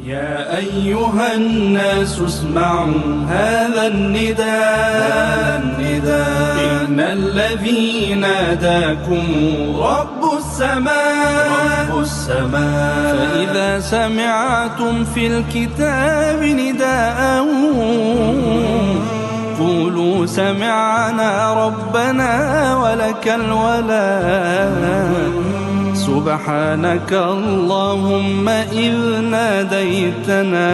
يا أيها الناس اسمعوا هذا النداء إن الذي ناداكم رب السماء فإذا سمعتم في الكتاب نداء قولوا سمعنا ربنا ولك الولاء سبحانك اللهم إذ ناديتنا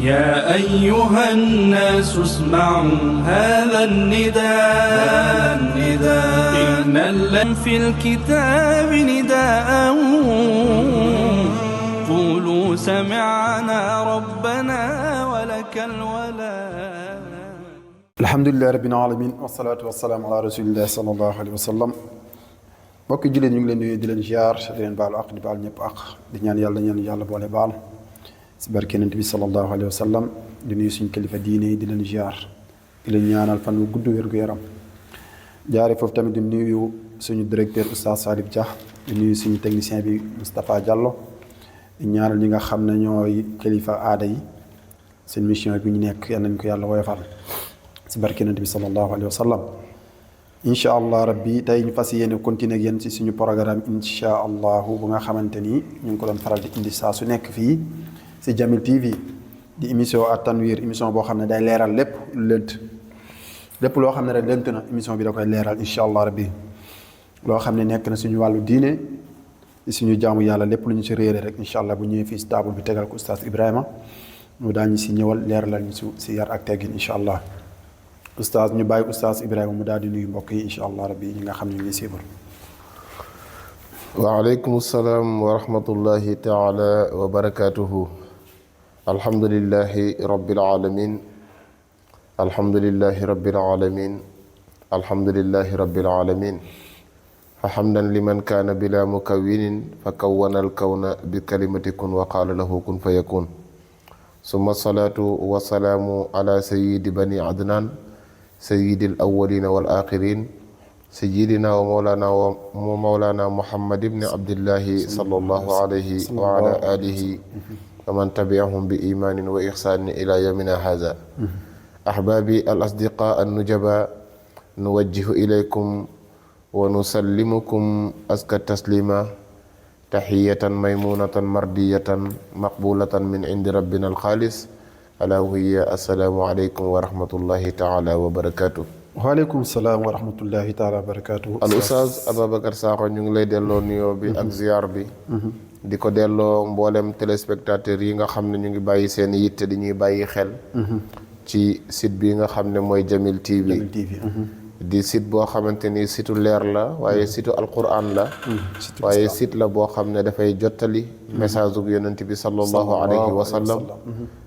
يا أيها الناس اسمعوا هذا النداء إن الذي في الكتاب نداء قولوا سمعنا ربنا ولك الولاء alhamdulillahi rabbil alamin wasalaatu wasalaamu ala rasulillah sallallahu alayhi wa sallam mbokki jullit ñu ngi leen nuyu di leen ziar di leen baalu ak di baal ñëpp ak di ñaan yàlla boole baal si barke Yonent bi sallallahu alayhi wa sallam di nuyu suñu kilifa diine yi di leen ziar di leen ñaanal fan wu gudd wér gu yaram jaare foofu tamit di nuyu suñu directeur oustaz Salib Dia di nuyu suñu technicien bi Moustapha Diallo di ñaanal ñi nga xam ne ñooy kilifa aada yi seen mission bi ñu nekk yal nañ ko yàlla woyofal si barke Yonent bi sallallahu alayhi wa sallam incha allah rabbi tey ñu fas yéene continuer ak yéen si suñu programme incha allahu bu nga xamante ni ñu ngi ko doon faral di indi saa su nekk fii si Jamil TV di émission at tanwir émission boo xam ne day leeral lépp lépp loo xam ne rek lënt na émission bi da koy leeral incha allah rabbi loo xam ne nekk na suñu wàllu diine suñu jaamu yàlla lépp lu ñu si réere rek incha allah bu ñëwee fii si table bi tegal ko oustaz Ibrahima ñu daañu si ñëwal leeralal ñu si yar ak teggin incha allah oustaz ñu bàyyi oustaz Ibrahima mu daal di nuyu mbokk yi incha allah rabbi ñi nga xam ne ñu ngi siibal. waaleykum salaam wa rahmatullahi taala wa barakaatuhu. alhamdulillahi rabbil alamin alhamdulillahi rabbil alamin alhamdulillahi rabbil alamin fa hamdan liman kaana bila mukawwinin fa kawwana alkawna bi kalimati kun wa qaala lahu kun fa yakun summa salaatu wa salaamu ala sayyidi bani adnan sayyidi al awwalina wal axirin sayyidina wa mawlana muhammad ibni abdillahi sallallahu alayhi wa ala alihi wa man tabi'ahum bi imanin wa ihsanin ila yawmina hadha ahbabi al asdiqa an nujaba nuwajjihu ilaykum wa nusallimukum aska taslima taxiyatan maymunatan mardiyatan maqbulatan min indi rabbina alxaalis ala hiya assalaamu aleykum wa rahmatullahi taala wa barakatuh. waaleykum salaam wa rahmatullahi taala wa barakatuh. al oustaz Ababacar Sakho ñu ngi lay delloo nuyoo bi ak ziar bi di ko delloo mboolem téléspectateurs yi nga xam ne ñu ngi bàyyi seen yitte di ñuy bàyyi xel ci site bi nga xam ne mooy Jamil TV di site boo xamante ni situ leer la waaye situ alquran la waaye site la boo xam ne dafay jottali message ug yonent bi sallallahu alayhi wa sallam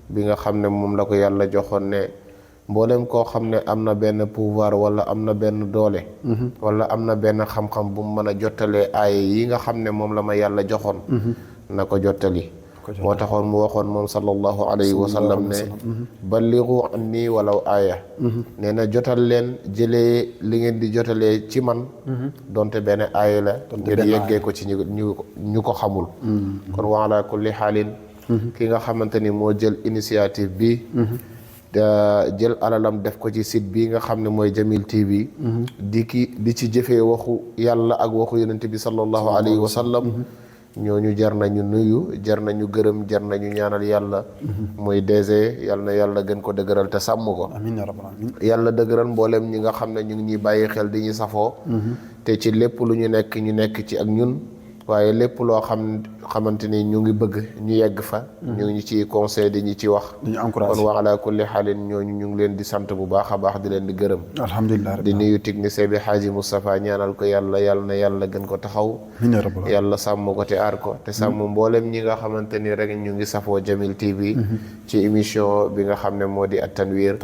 bi nga xam ne moom la ko yàlla joxoon ne mboolem koo xam ne am na benn pouvoir wala am na benn doole wala am na benn xam-xam bu mu mën a jottalee aaya yi nga xam ne moom la ma yàlla joxoon na ko jottali moo taxoon mu waxoon moom sallallahu alayhi wa sallam ne balligu anni walaw aaya nee na jotal leen jëlee li ngeen di jotalee ci man donte benn aaya la ngeen yeggee ko ci ñu ko xamul kon wa ala kulli xaalin ki nga xamante ni moo jël initiative bi jël alalam def ko ci site bi nga xam ne mooy Jamil TV di ci jëfee waxu yàlla ak waxu yonent bi sallallahu alayhi wa sallam ñooñu jar nañu nuyu jar nañu gërëm jar nañu ñaanal yàlla muy DG yàlla na yàlla gën ko dëgëral te sàmm ko amiin yaa rabbal aalamiin yàlla dëgëral mboolem ñi nga xam ne ñu ngi ñuy bàyyi xel di ñu safoo te ci lépp lu ñu nekk ci ak ñun waaye lépp loo xamante ni ñu ngi bëgg ñu yegg fa ñu ngi ci conseil di ñu ci wax kon wa ala kulli xaalin ñooñu ñu ngi leen di sant bu baax a baax di leen di gërëm alhamdulilah di nuyu technicien bi Xaaji Moustapha ñaanal ko yàlla na yàlla gën ko taxaw yàlla sàmm ko te aar ko te sàmm mboolem ñi nga xamante ni rek ñu ngi safoo Jamil TV ci émission bi nga xam ne moo di at tanwir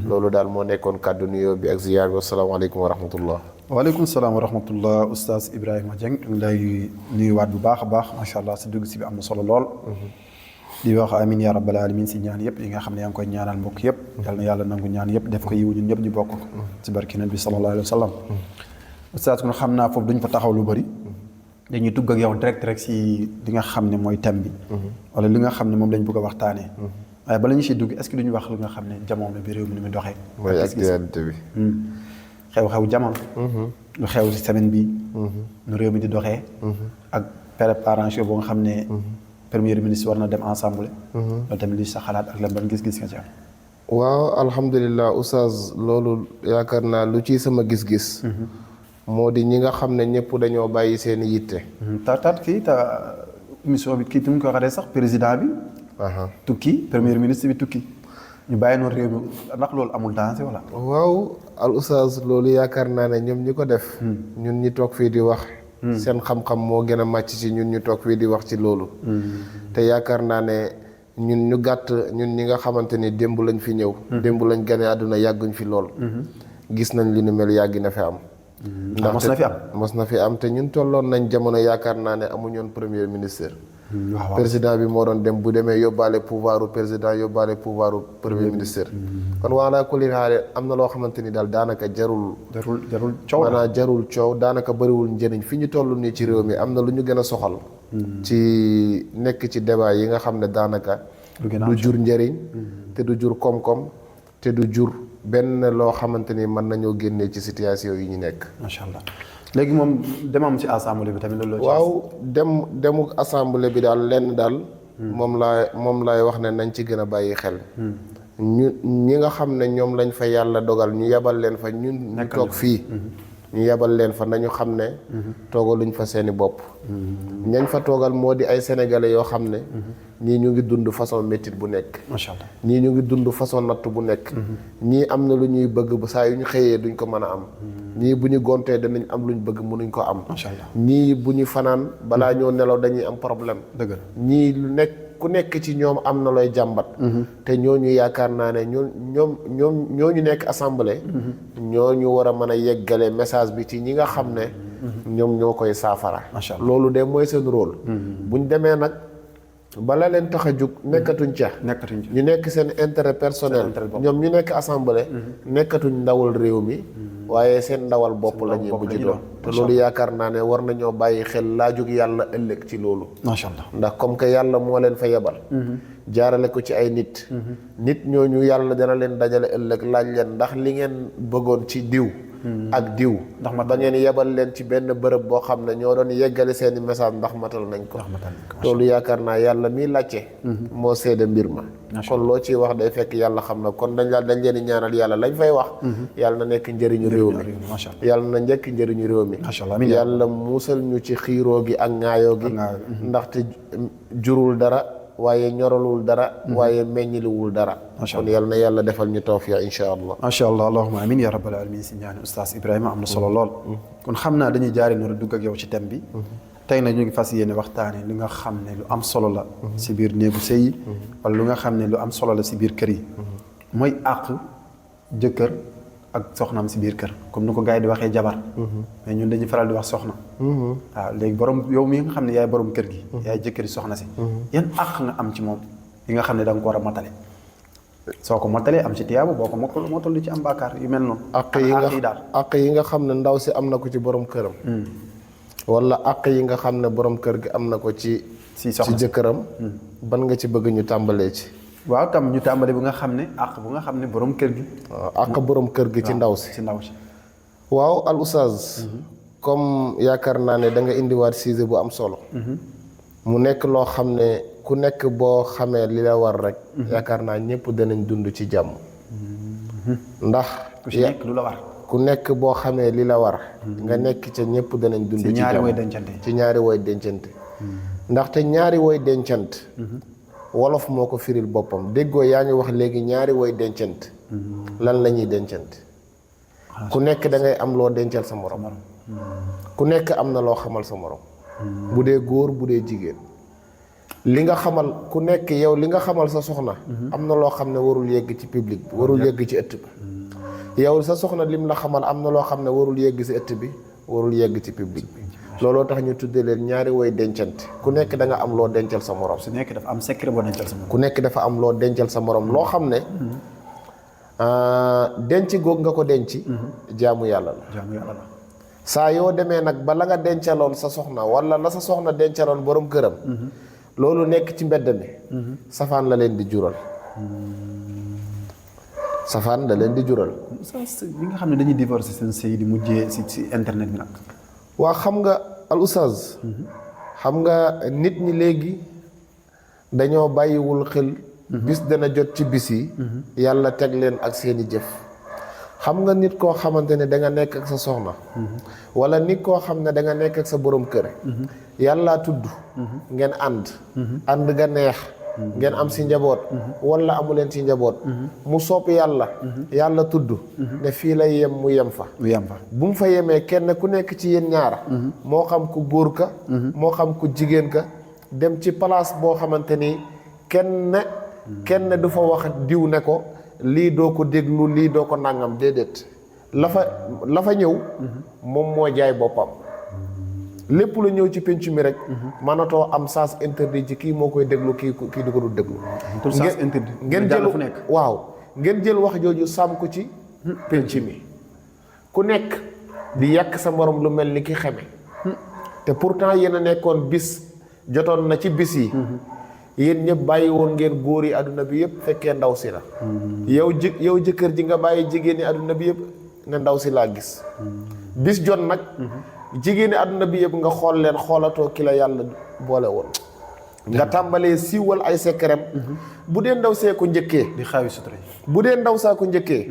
loolu daal moo nekkoon kàddu nuyoo bi ak ziyaar bi asalaamaaleykum wa rahmatullah waaleykum salaam wa rahmatullah oustaz Ibrahima Dieng ñu ngi lay nuyuwaat bu baax a baax macha allah si dugg si bi am na solo lool di wax amin ya rabbal alamin si ñaan yëpp yi nga xam ne yaa ngi koy ñaanal mbokk yëpp yal na yàlla nangu ñaan yëpp def ko yiw ñun ñëpp ñu bokk ko si barke Nabi sallallahu alayhi wa sallam oustaz kon xam naa foofu duñ fa taxaw lu bëri dañuy tugg ak yow direct rek si li nga xam ne mooy thème bi. wala li nga xam ne moom lañ bëgg a waxtaanee. waaye bala ñu siy dugg est-ce que duñu wax li nga xam ne jamono bi réew mi ni mu doxee. mooy actualité bi. xew-xew jamono. lu xew si semaine bi nu réew mi di doxee. ak préparation boo nga xam ne. premier ministre war na dem ensemble. loolu tamit li sa xalaat ak lan ban gis-gis nga ci am. waaw alhamdulilah oustaz loolu yaakaar naa lu ci sama gis-gis. moo di ñi nga xam ne ñëpp dañoo bàyyi seen yitte. kii émission bi kii fi mu ko waxee sax président bi. tukki premier ministre bi tukki. ñu bàyyi noonu réew mi ndax loolu amul danger wala. waaw al oustaz loolu yaakaar naa ne ñoom ñi ko def. ñun ñi toog fii di wax. seen xam-xam moo gën a màcc ci ñun ñu toog fii di wax ci loolu. te yaakaar naa ne ñun ñu gàtt ñun ñi nga xamante ni démb lañ fi ñëw. démb lañ gane àdduna yàgguñ fi lool. gis nañ li nu mel yàgg na fi am. ndax mos na fi am te ñun tolloon nañ jamono yaakaar naa ne amuñoon premier ministre. président bi moo doon dem bu demee yóbbaale pouvoiru président yóbbaale pouvoiru premier ministre. kon wala kulli xaale am na loo xamante ni daal daanaka jarul coow maanaam jarul coow daanaka bëriwul njëriñ fi ñu toll nii ci réew mi am na lu ñu gën a soxal. ci nekk ci débat yi nga xam ne daanaka. du jur njëriñ. te du jur koom-koom te du jur. benn loo xamante ni mën nañoo génnee ci situation yi ñu nekk. macha allah léegi moom demam ci assemblée bi tamit loolu. waaw demu assemblée bi daal lenn daal. moom laay wax ne nañ ci gën a bàyyi xel. ñi nga xam ne ñoom lañ fa yàlla dogal ñu yebal leen fa ñun. ñu toog fii. ñu yebal leen fa nañu xam ne. toogaluñ fa seeni bopp. ñañ fa toogal moo di ay sénégalais yoo xam ne. ñii ñu ngi dund façon métit bu nekk. macha allah ñii ñu ngi dund façon natt bu nekk. ñii am na lu ñuy bëgg ba saa yu ñu xëyee duñ ko mën a am. ñii bu ñu gontee danañ am luñ bëgg mënuñ ko am. macha allah ñii bu ñu fanaan balaa ñoo nelaw dañuy am problème. dëgg la ñii lu nekk ku nekk ci ñoom am na looy jàmbat. te ñooñu yaakaar naa ne ñooñu nekk assemblée. ñooñu war a mën a yeggale message bi ci ñi nga xam ne. ñoom ñoo koy saafara. macha allah loolu de mooy seen rôle. buñ demee nag. bala leen tax a jug nekkatuñ ca. ñu nekk seen intérêt personnel. ñoom ñu nekk assemblée. nekkatuñ ndawal réew mi. waaye seen ndawal bopp la ñuy mujj doon. te loolu yaakaar naa ne war nañoo bàyyi xel laajug yàlla ëllëg ci loolu. macha allah ndax comme que yàlla moo leen fa yebal. jaarale ko ci ay nit. nit ñooñu yàlla dana leen dajale ëllëg laaj leen ndax li ngeen bëggoon ci diw. ak diw ndax ba ngeen yebal leen ci benn bërëb boo xam ne ñoo doon yeggale seeni message ndax matal nañ ko. loolu yaakaar naa yàlla miy laajte. moo seede mbir ma. kon loo ciy wax day fekk yàlla xam na kon dañ leen di ñaanal yàlla lañ fay wax. yàlla na nekk njëriñu réew mi. yàlla na njëkk njëriñu réew mi. yàlla muusal ñu ci xiiroo gi ak ŋaayoo gi. ndaxte jurul dara. waaye ñoralul dara. waaye meññiliwul dara. kon yal na yàlla defal ñu tawfiq incha allah. macha allah allahumma amin ya rabbal alamin si ñaani oustaz Ibrahima am na solo lool. kon xam naa dañuy jaaree noonu dugg ak yow ci thème bi. tey nag ñu ngi fas yéene waxtaanee li nga xam ne lu am solo la. si biir néegu sëy yi. wala lu nga xam ne lu am solo la si biir kër yi. mooy àq jëkkër ak soxnaam si biir kër comme ni ko gars yi di waxee jabar. mais ñun dañuy faral di wax soxna. waaw léegi borom yow mi nga xam ne yaay borom kër gi. yaay jëkkëri soxna si. yan àq nga am ci moom yi nga xam ne da nga ko war a matale. soo ko motalee am ci tiyaabu boo ko motal lu ci am bàkkaar yu mel noonu. àq yi nga xam ne ndaw si am na ko ci borom këram. wala àq yi nga xam ne borom kër gi am na ko ci jëkkëram. ban nga ci bëgg ñu tàmbalee ci. waaw tam ñu tàmbali bu nga xam ne àq bu nga xam ne borom kër gi. waaw àq borom kër gi ci ndaw si. ci ndaw si. waaw al oustaz. comme yaakaar naa ne da nga indiwaat sujet bu am solo. mu nekk loo xam ne ku nekk boo xamee li la war rek. yaakaar naa ñëpp danañ dund ci jàmm. ndax. ku ci nekk lu la war. ku nekk boo xamee li la war. nga nekk ca ñëpp danañ dund. ci jàmm ci ñaari woy dencante. ndaxte ñaari woy dencante. wolof moo ko firil boppam déggoo yaa ngi wax léegi ñaari woy dencante. lan la ñuy dencante. ku nekk da ngay am loo dencal sa morom. ku nekk am na loo xamal sa morom. bu dee góor bu dee jigéen. li nga xamal ku nekk yow li nga xamal sa soxna. am na loo xam ne warul yegg ci public bi warul yegg ci ëtt bi. yow sa soxna lim la xamal am na loo xam ne warul yegg ci ëtt bi warul yegg ci public bi. looloo tax ñu tuddee leen ñaari woy dencante ku nekk da nga am loo dencal sa morom. su nekk dafa am secret boo dencal sa morom. ku nekk dafa am loo dencal sa morom loo xam ne. denc goog nga ko denc. jaamu yàlla la. jaamu yàlla la. saa yoo demee nag ba la nga dencaloon sa soxna wala la sa soxna dencaloon borom këram loolu nekk ci mbedd mi safaan la leen di jural safaan la leen di jural li nga xam ne dañuy divorcer seen sëy di mujjee si internet bi nag. waa xam nga al oustaz xam nga nit ñi léegi dañoo bàyyiwul xel bis dana jot ci bis yi yàlla teg leen ak seeni jëf xam nga nit koo xamante ne da nga nekk ak sa soxna wala nit koo xam ne da nga nekk ak sa borom kër yàlla tudd ngeen ànd ga neex ngeen am si njaboot wala amuleen si njaboot mu sopp yàlla tudd ne fii lay yem mu yem fa bu mu fa yemee kenn ku nekk ci yéen ñaar moo xam ku góor ka moo xam ku jigéen ka dem ci place boo xamante ni kenn du fa wax diw ne ko lii doo ko déglu lii doo ko nangam déedéet la fa ñëw moom moo jaay boppam lépp lu ñëw ci penc mi rek mënatoo am sens interdit ci kii moo koy déglu kii du ko du déglu ngeen jël ngeen jël wax jooju sàmm ko ci penc mi ku nekk di yàq sa morom lu mel ni ki xeme te pourtant yéen a nekkoon bis jotoon na ci bis yi yéen ñëpp bàyyi woon ngeen góor yi àdduna bi yëpp fekkee ndaw si la yow jëkkër ji nga bàyyi jigéen ñi àdduna bi yëpp ne ndaw si laa gis bis jot nag jigéen ñi àdduna bi yëpp nga xool leen xoolatoo ki la yàlla boole woon nga tàmbalee siiwal ay sekkeram bu dee ndaw see ko njëkkee di xaawi sutura bu dee ndaw saa ko njëkkee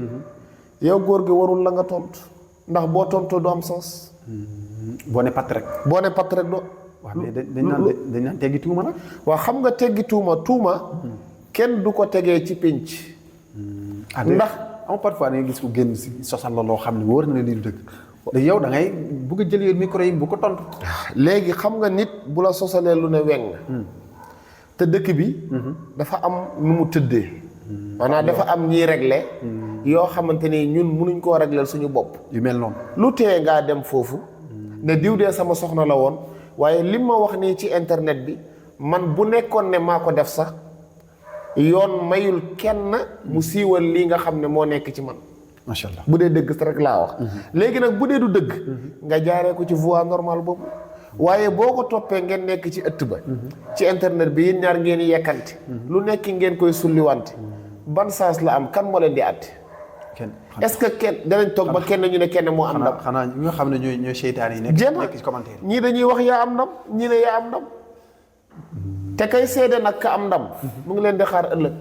yow góor gi warul la nga tontu ndax boo tontoo du am sens boo ne pat rek doo waaw mais dañ naan teggi tuuma nag. waaw xam nga teggi tuuma kenn du ko tegee ci pénc. ndax am parfois da nga gis ku génn si sosal la loo xam ne wóor na lii du dëgg. yow da ngay bugg a jël yow micro yi bu ko tontu. léegi xam nga nit bu la sosalee lu ne weng te dëkk bi. dafa am nu mu tëddee. maanaam dafa am ñiy régler. yoo xamante ni ñun mënuñ koo régler suñu bopp. yu mel noonu. lu tee ngaa dem foofu. ne diw dee sama soxna la woon. waaye li ma wax nii ci internet bi man bu nekkoon ne maa ko def sax yoon mayul kenn mu siiwal lii nga xam ne moo nekk ci man. macha allah bu dee dëgg rek laa wax. léegi nag bu dee du dëgg. nga jaaree ko ci voie normale boobu. waaye boo ko toppee ngeen nekk ci ëtt ba. ci internet bi yéen ñaar ngeen yekkante. lu nekk ngeen koy sulliwante. ban sens la am kan moo leen di àtte. est-ce que kenn danañ toog ba kenn ñu ne kenn moo am ndam. xanaa ñi nga xam ne ñooy seytaan yi nekk ci commentaire ñii dañuy wax yaa am ndam ñii ne yaa am ndam te kay seede nag ka am ndam mu ngi leen di xaar ëllëg.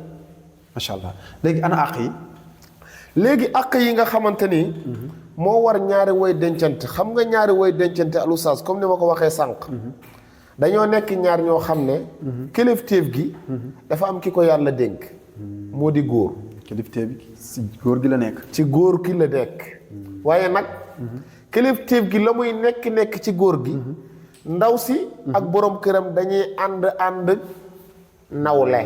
macha allah léegi ana àq yi. léegi àq yi nga xamante ni moo war ñaari woy dencante xam nga ñaari woy dencante al oustaz comme ni ma ko waxee sànq. dañoo nekk ñaar ñoo xam ne. kilifteef gi. dafa am ki ko yàlla dénk. moo di góor. kilifteef gi si góor gi la nekk. ci góor gi la nekk. waaye nag. kilifteef gi la muy nekk ci góor gi. ndaw si. ak borom këram dañuy ànd nawle.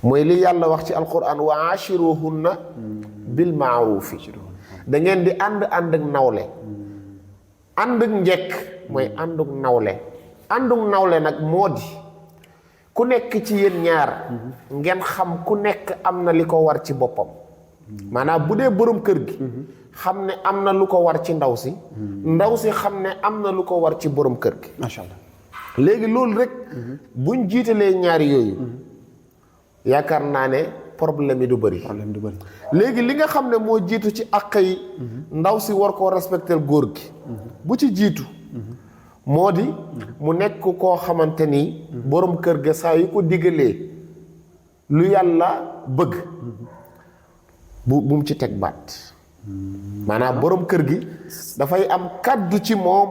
mooy li yàlla wax ci alquran wa ashiruhunna bil maarufi da ngeen di ànd ak nawle. ànd ak njekk mooy ànduk nawle. ànduk nawle nag moo di. ku nekk ci yéen ñaar ngeen xam ku nekk am na li ko war ci boppam maanaam bu dee borom kër gi xam ne am na lu ko war ci ndaw si ndaw si xam ne am na lu ko war ci borom kër gi. macha allah léegi loolu rek buñ jiitalee ñaari yooyu yaakaar naa ne problème yi du bëri. léegi li nga xam ne moo jiitu ci àq yi ndaw si war koo respecter góor gi bu ci jiitu moo di mu nekk koo xamante ni borom kër ga saa yu ko diggalee lu yàlla bëgg bu mu ci teg baat maanaam borom kër gi dafay am kàddu ci moom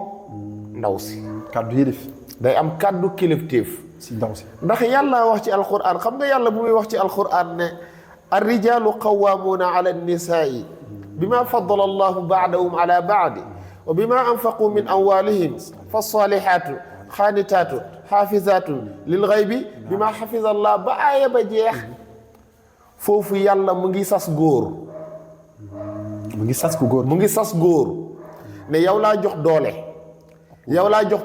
ndaw si. kàddu yi def day am kàddu kilifteef si ndaw si. ndax yàlla wax ci alquran xam nga yàlla bu muy wax ci alquran ne ar-rijaalu qawwaamuuna ala an-nisaa'i bima faddala allahu ba'dahum ala ba'd wa bima anfaqu min amwalihim fa-s-saalihaatu xaanitaatu xaafizaatu lil ghaybi bima xafiza allah ba aaya ba jeex foofu yàlla mu ngi sas góor. mu ngi sas ku góor mu ngi sas góor ne yow laa jox doole yow laa jox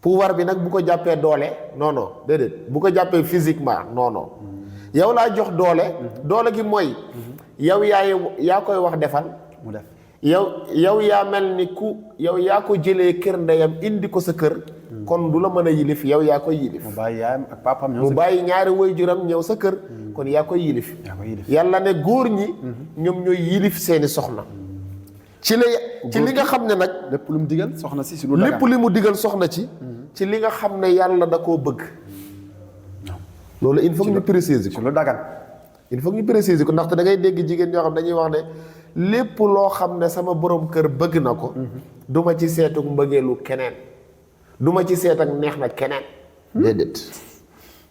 pouvoir bi nag bu ko jàppee doole non non déedéet bu ko jàppee physiquement non non yow laa jox doole gi mooy yow yaa koy wax defal mu def yow yaa mel ni yow yaa ko jëlee kër ndeyam indi ko sa kër kon du la mën a yilif yow yaa koy yilif mu bàyyi yaayam ak papaam mu bàyyi ñaari waajuram ñëw sa kër kon yaa koy yilif yàlla ne góor ñi ñoom ñooy yilif seeni soxna ci li nga xam ne nag lépp lu mu digal soxna si lu dagan lépp li mu digal soxna ci li nga xam ne yàlla da koo bëgg loolu il faut que ñu préciser ko lu dagan il faut que ñu préciser ko ndaxte da ngay dégg jigéen ñoo xam dañuy wax ne lépp loo xam ne sama borom kër bëgg na ko du ma ci seetuk mbëggeelu keneen du ma ci seet ak neex na keneen déedéet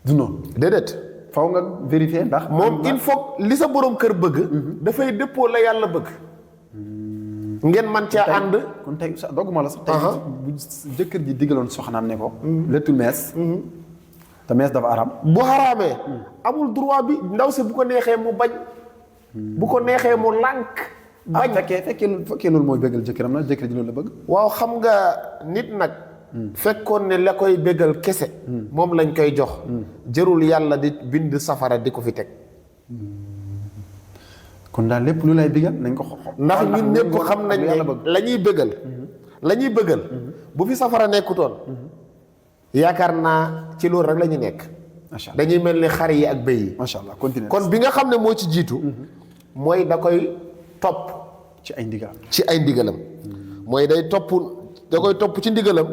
du noonu déedéet faw nga vérifier ndax moom il faut li sa borom kër bëgg dafay dëppoo la yàlla bëgg ngeen man caa ànd kon tey dogguma la sax tey bu jëkkër ji digaloon soxnaam ne ko lettul mees te mees dafa aram bu xaraamee amul droit bi ndaw si bu ko neexee mu bañ bu ko neexee mu lànk bañ fekkee loolu mooy bëggal jëkkëram na jëkkër ji loolu la bëgg waaw xam nga nit nag fekkoon ne la koy bëggal kese moom lañ koy jox jërul yàlla di bind safara di ko fi teg kon daal lépp lu lay bëggal nañ ko ndax ñun ñëpp xam nañ ne la ñuy bëggal bu fi safara nekkutoon yaakaar naa ci loolu rek la ñu nekk macha allah dañuy mel ni xar yi ak bëy yi macha allah continue kon bi nga xam ne moo ci jiitu mooy da koy topp ci ay ndigalam mooy da koy topp ci ndigalam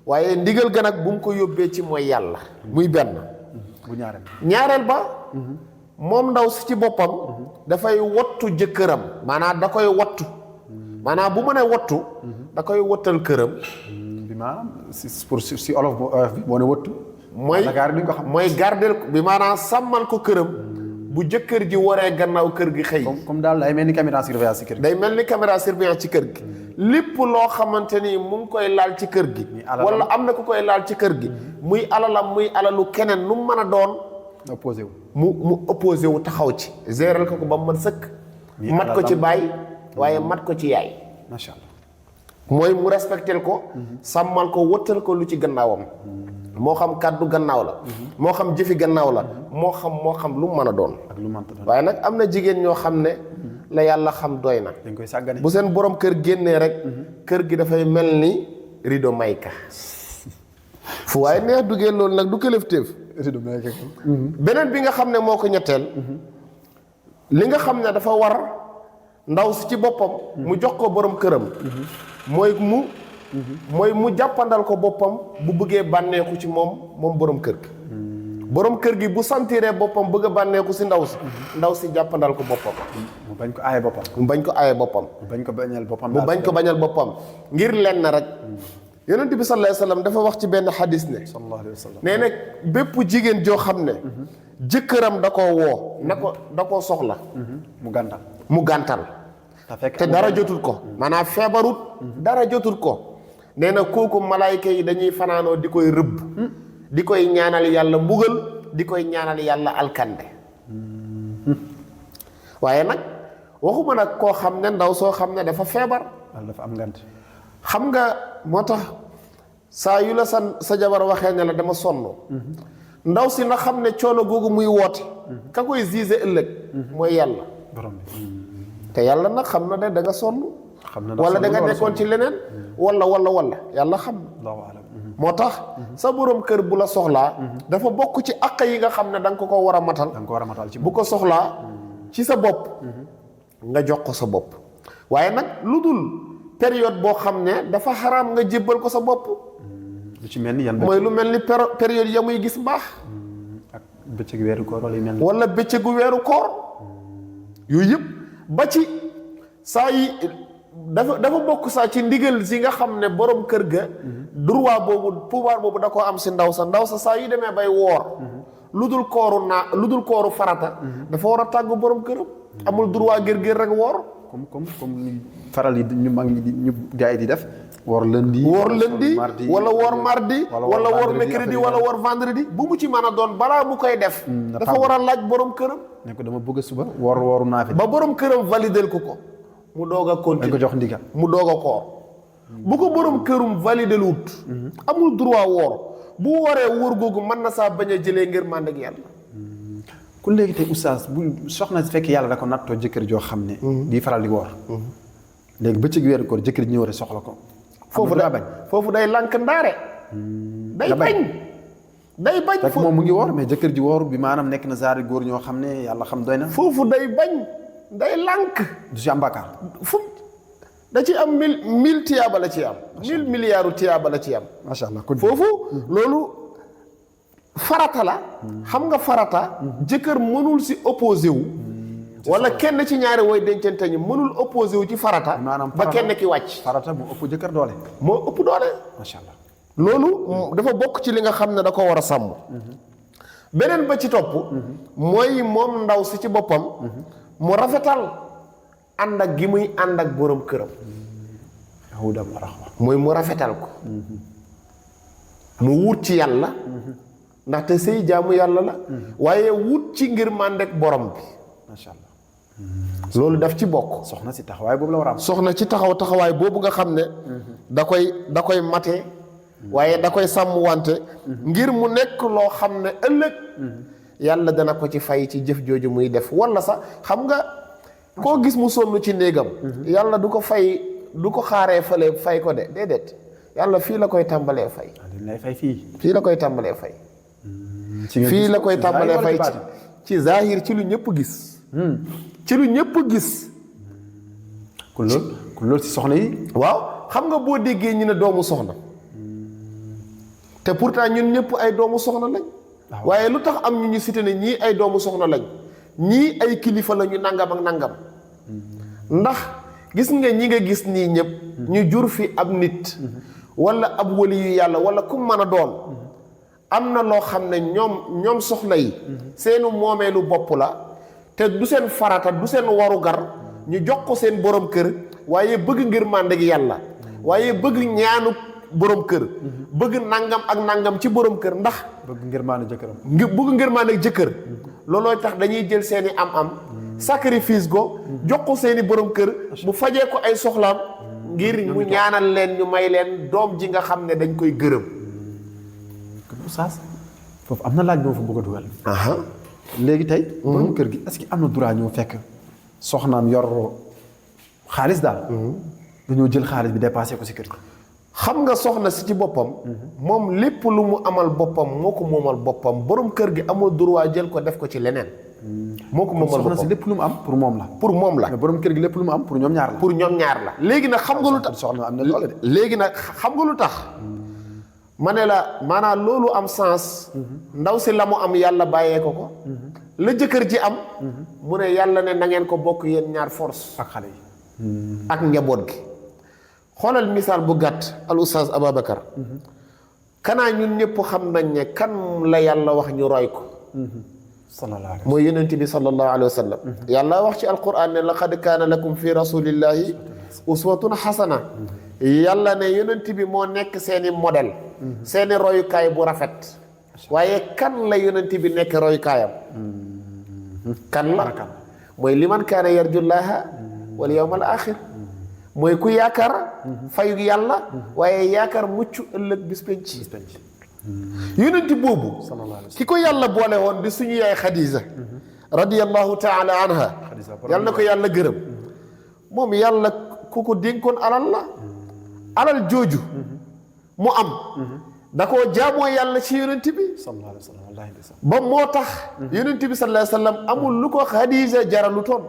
waaye ndigal ga nag bu mu ko yóbbee ci mooy yàlla muy benn bu ñaareel ba moom ndaw si ci boppam dafay wattu jëkkëram maanaam da koy wattu maanaam bu mënee wattu da koy wattal këram bi maanaam si olof bi boo ne wattu mooy gardel bi maanaam sàmmal ko këram bu jëkkër ji waree gannaaw kër gi xëy comme daal day mel ni caméra surveillance ci kër gi day mel ni caméra surveillance ci kër gi lépp loo xamante ni mu ngi koy laal ci kër gi wala am na ku koy laal ci kër gi muy alalam muy alalu keneen nu mu mën a doon opposé wu mu opposé wu taxaw ci géral ko ba mu mën sëkk mat ko ci baay waaye mat ko ci yaay macha allah mooy mu respectel ko sàmmal ko wëttal ko lu ci gannaawam moo xam kàddu gannaaw la moo xam jëfi gannaaw la moo xam lu mu mën a doon ak lu mënta doon waaye nag am na jigéen ñoo xam ne la yàlla xam doy na dañ koy sàggane bu seen borom kër génnee rek kër gi dafay mel ni rido mayka fu waaye neex duggee loolu nag du këlëfteef rido mayka beneen bi nga xam ne moo ko ñetteel li nga xam ne dafa war ndaw si ci boppam mu jox ko borom këram mooy mu jàppandal ko boppam bu bëggee bànneeku ci moom borom kër gi borom kër gi bu sentiree boppam bëgg a bànneeku si ndaw si jàppandal ko boppam mu bañ ko aaye boppam mu bañ ko aaye boppam mu bañ ko bañal boppam ngir lenn rek yonent bi sallallahu alayhi wa sallam dafa wax ci benn xadis ne sallallahu alayhi wa sallam nee nag bépp jigéen joo xam ne jëkkëram da koo woo da koo soxla mu gàntal te dara jotul ko maanaam feebarut dara jotul ko nee na kooku malaayka yi dañuy fanaanoo di koy rëbb di koy ñaanal yàlla mbugal di koy ñaanal yàlla alkande waaye nag waxuma nag koo xam ne ndaw soo xam ne dafa feebar dafa am ngant xam nga moo tax saa yu la sa jabar waxee ne la dama sonn ndaw si na xam ne coono googu muy woote ka koy gisé ëllëg mooy yàlla borom bi te yàlla nag xam na ne da nga sonn wala da nga nekkoon ci leneen wala yàlla xam na moo tax sa borom kër bu la soxlaa dafa bokk ci àq yi nga xam ne da nga ko war a matal bu ko soxlaa ci sa bopp nga jox ko sa bopp waaye nag lu dul période boo xam ne dafa xaraam nga jébbal ko sa bopp lu ci mel ni yan mooy lu mel ni période ya muy gis mbaax ak bëccëgu weeru koor wala bëccëgu weeru koor yooyu yëpp ba ci saa yi dafa bokk saa ci ndigal si nga xam ne borom kër ga droit boobu pouvoir boobu da koo am si ndaw sa saa yu demee bay woor lu dul kooru farata dafa war a tàggu borom këram amul droit gër rek woor comme faral yi ñu mag ñi ñu gars yi di def woor lundi wala woor mardi wala woor mercredi wala woor vendredi bu mu ci mën a doon balaa mu koy def dafa war a laaj borom këram ne ko dama bëgg suba wooru naa fi ba borom këram validel ko mu doog a continuer ko jox ndigal mu doog a koor bu ko borom kërum validel wut amul droit woor bu waree wóor googu mën na saa bañ a jëlee ngir mànd ak yàlla ku léegi tey oustaz bu soxna si fekk yàlla da ko nattoo jëkkër joo xam ne di faral di woor léegi bëccëg weeru koor jëkkër ji ñëw rek soxla ko foofu day lànk ndaare day bañ fekk moom mu ngi woor mais jëkkër ji woor bi maanaam nekk na zaari góor ñoo xam ne yàlla xam doy na foofu day bañ day lànk du si am bàkkaar fu da ci am mille tiyaaba la ci am 1000 milliards tiyaaba la ci am macha allah foofu loolu farata la xam nga farata jëkkër mënul si opposé wu wala kenn ci ñaari way dencante ñi mënul opposé wu ci farata ba kenn ki wàcc farata moo ëpp jëkkër doole moo ëpp doole macha allah loolu dafa bokk ci li nga xam ne da ko war a sàmm beneen ba ci topp mooy moom ndaw si ci boppam mu rafetal ànd ak gi muy ànd ak borom këram mooy mu rafetal ko mu wut ci yàlla ndaxte sëy jaamu yàlla la waaye wut ci ngir màndek borom bi macha allah loolu daf ci bokk soxna si taxawaay boobu la war a am soxna ci taxawaay boobu nga xam ne da koy mate waaye da koy sàmm wante ngir mu nekk loo xam ne ëllëg yàlla dana ko ci fay ci jëf jooju muy def wala sax xam nga koo gis mu sonn ci néegam yàlla du ko xaaree fële fay ko de déedéet yàlla fii la koy tàmbalee fay fii la koy tàmbalee fay fii la koy tàmbalee fay ci zahir ci lu ñëpp gis ci lu ñëpp gis kon loolu ci soxna yi waaw xam nga boo déggee ñu ne doomu soxna te pourtant ñun ñëpp ay doomu soxna lañ waaye lu tax am ñu cité ne ñii ay doomu soxna lañ ñii ay kilifa la ñu nangam ak nangam ndax gis nga ñi nga gis nii ñëpp ñu jur fi ab nit wala ab wali yu yàlla wala ku mën a doon am na loo xam ne ñoom soxna yi seenu moomeelu bopp la te du seen farata du seen warugar ñu jox ko seen borom kër waaye bëgg ngir mànde gi yàlla waaye bëgg ñaanu borom kër bëgg nangam ak nangam ci borom kër ndax bëgg ngir mànde jëkkëram bëgg ngir mànde jëkkër loolooy tax dañuy jël seeni am sacrifice go jox ko seeni borom kër mu fajee ko ay soxlaam ngir mu ñaanal leen ñu may leen doom ji nga xam ne dañ koy gërëm oustaz foofu am na laaj boo fa bëgg a dugal léegi tey borom kër gi est-ce que am na droit ñëw fekk soxnaam yor xaalis daal dañoo jël xaalis bi dépassé ko si kër gi xam nga soxna si ci boppam moom lépp lu mu amal boppam moo ko moomal boppam borom kër gi amul droit jël ko def ko ci leneen moo ko moomal boppam soxna si lépp lu mu am pour moom la mais borom kër gi lépp lu mu am pour ñoom ñaar la léegi nag xam nga lu tax soxna am na doole de léegi nag xam nga lu tax ma ne la maanaam loolu am sens ndaw si la mu am yàlla bàyyee ko la jëkkër ji am mu ne yàlla ne na ngeen ko bokk yéen ñaar force ak xale yi ak njaboot gi xoolal misaal bu gàtt al oustaz Ababacar kanaa ñun ñëpp xam nañ ne kan la yàlla wax ñu roy ko mooy yonent bi sallallahu alayhi wa sallam yàlla wax ci alquran ne laqad kaana lakum fi rasulillahi uswatun xasana yàlla ne yonent bi moo nekk seeni modèle seeni royukaay bu rafet waaye kan la yonent bi nekk royukaayam kan la mooy liman kaana yarjullaha wal yawmal axir mooy ku yaakaar fayu yàlla waaye yaakaar mucc ëllëg bis penc yonent boobu ki ko yàlla boole woon di suñu yaay Xadiija radiyallahu taala anha yàlla na ko yàlla gërëm moom yàlla ku ko dénkoon alal jooju mu am da koo jaamoo yàlla ci yonent bi ba moo tax yonent bi sallallahu alayhi wa sallam amul lu ko Xadiija jaralu toon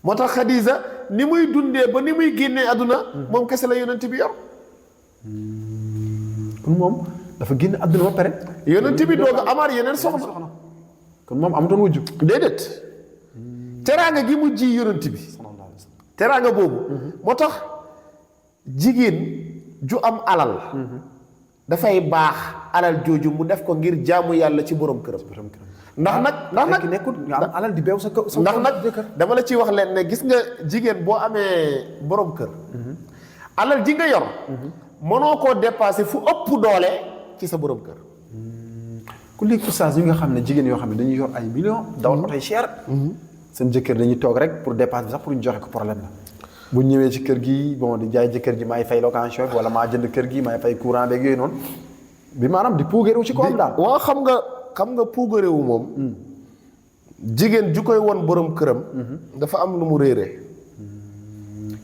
moo tax Xadiija ni muy dundee ba ni muy génnee àdduna moom kese la yonent bi yor kon moom dafa génn àdduna ba pare yonent bi doog a amaat yeneen soxna kon moom amutoon wujju déedéet teraanga gi mu ji yonent bi teraanga boobu moo tax jigéen ju am alal dafay baax alal jooju mu def ko ngir jaamu yàlla ci borom këram ndax nag nekkul nga am alal di beew sa ndax nag dama la ciy wax leen ne gis nga jigéen boo amee borom kër alal ji nga yor mënoo koo dépassé fu ëpp doole ci sa borom kër ku léegi oustaz yi nga xam ne jigéen yoo xam ne dañuy yor ay millions dawal oto yi cher seen jëkkër dañuy toog rek pour dépasse bi sax pour ñu joxe ko problème la bu ñëwee ci kër gi bon di jaay jëkkër ji maay fay location bi wala maa jënd kër gi maay fay courant beeg yooyu noonu bi maanaam di puugeeru ci kawam daal waaw xam nga puugarewu moom jigéen ju koy won borom këram dafa am lu mu réeree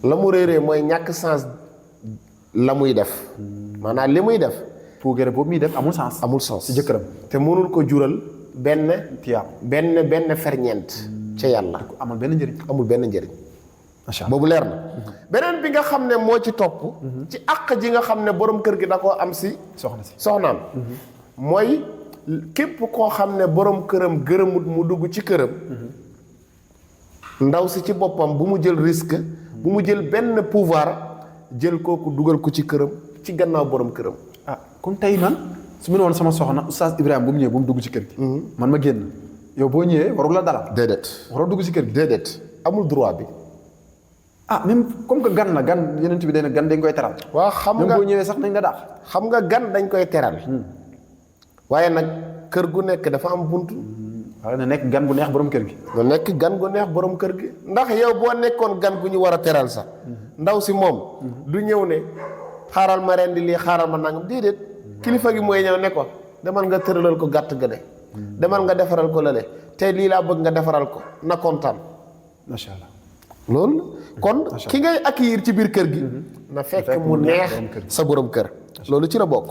la mu réeree mooy ñàkk sens la muy def maanaam li muy def puugare boobu muy def amul sens si jëkkëram te mënul ko jural benn tiyaab benn ferñeent ca yàlla amul benn njëriñ macha Allah boobu leer na beneen bi nga xam ne moo ci topp ci àq ji nga xam ne borom kër gi da koo am si soxnaam mooy képp koo xam ne borom këram gërëmut mu dugg ci këram ndaw si ci boppam bu mu jël risque bu mu jël benn pouvoir jël kooku dugal ko ci këram ci gannaaw borom këram comme tey man su mu ne woon sama soxna oustaz Ibrahima bu mu ñëwee bu mu dugg ci kër gi man ma génn yow boo ñëwee warul la dalal déedéet waroo dugg ci kër gi déedéet amul droit bi même comme que gan la gan yeneen bi day na gan dañ koy teral waaw xam nga boo ñëwee sax nañ la daax xam nga gan dañ koy teral waaye nag kër gu nekk dafa am buntu waaye na nekk gan gu neex borom kër gi na nekk gan gu neex borom kër gi ndax yow boo nekkoon gan gu ñu war a teral sax ndaw si moom du ñëw ne xaaral ma rendi lii xaaral ma nangam déedéet kilifa gi mooy ñëw ne ko demal nga tëralal ko gàtt ga de demal nga defaral ko lale tey lii laa bëgg nga defaral ko na kontaan macha Allah loolu kon ki ngay accueillir ci biir kër gi na fekk mu neex sa borom kër loolu ci la bokk